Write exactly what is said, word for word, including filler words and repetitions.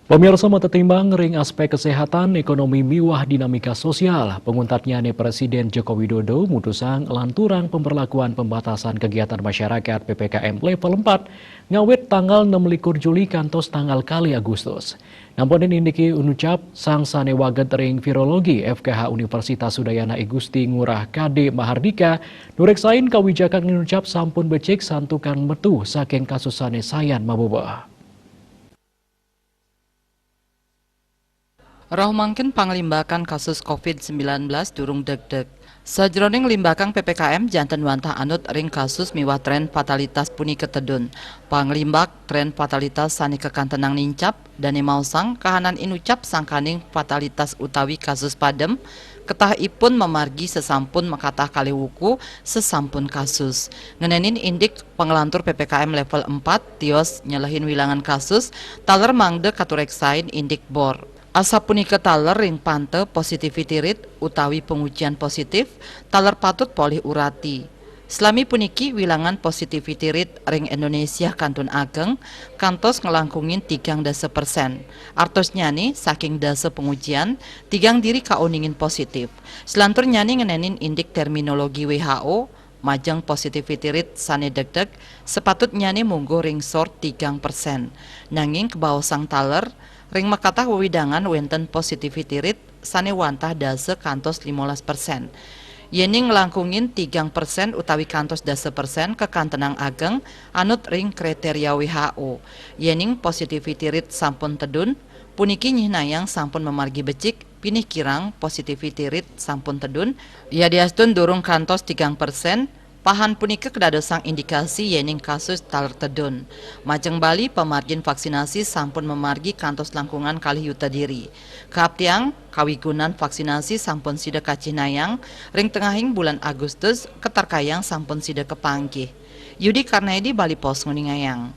Pemirsa, matetimbang ring aspek kesehatan, ekonomi miwah dinamika sosial, panguntatnyané Presiden Joko Widodo mutusang lanturang pemberlakuan pembatasan kegiatan masyarakat P P K M level empat ngawit tanggal enam likur Juli kantos tanggal kalih Agustus. Namponin indiki inucap sang sané waget ring virologi F K H Universitas Udayana I Gusti Ngurah K D Mahardika, nu reksain kawijakan inucap sampun becik santukan metu saking kasus sané sayan mabubur. Rauh mangkin panglimbakan kasus covid sembilan belas durung degdeg. Sajroning limbakang P P K M janten wantah anut ring kasus miwah tren fatalitas punika tedun. Panglimbak tren fatalitas sané kakantenang nincap, dané maosang kahanan inucap sangkaning fatalitas utawi kasus padem, ketahipun mamargi sasampun makatah kalih wuku, sasampun kasus. Ngenénin indik panglantur P P K M level empat, tios nyelehin wilangan kasus, taler mangda katureksain indik bor. Asapunika taler ring panta positivity rate utawi pangujian positif, taler patut polih urati. Salami puniki wilangan positivity rate ring Indonesia kantun ageng, kantos nglangkungin tigang dasa persen. Artosnyané saking dasa pangujian, tigang diri kauningin positif. Salanturnyané ngenénin indik terminologi W H O, majeng positivity rate sané degdeg, sapatutnyané mungguh ring sor tigang persen. Nanging kabaosang taler, ring makatah wewidangan wénten positivity rate sané wantah dasa kantos limolas persen. Yéning nglangkungin tigang persen utawi kantos dasa persen kakantenang ageng anut ring kriteria W H O. Yéning positivity rate sampun tedun, puniki nyihnayang sampun mamargi becik, pinih kirang positivity rate sampun tedun, yadiastun durung kantos tigang persen, pahan punika kadadosang indikasi yéning kasus taler tedun. Majeng bali pamargin vaksinasi sampun mamargi kantos langkungan kalih yuta diri. Kaaptiang, kawigunan vaksinasi sampun sida kacihnayang ring tengahing bulan Agustus, katarkayang sampun sida kapanggih. Yudi Karnaidi, Bali Post, nguningayang.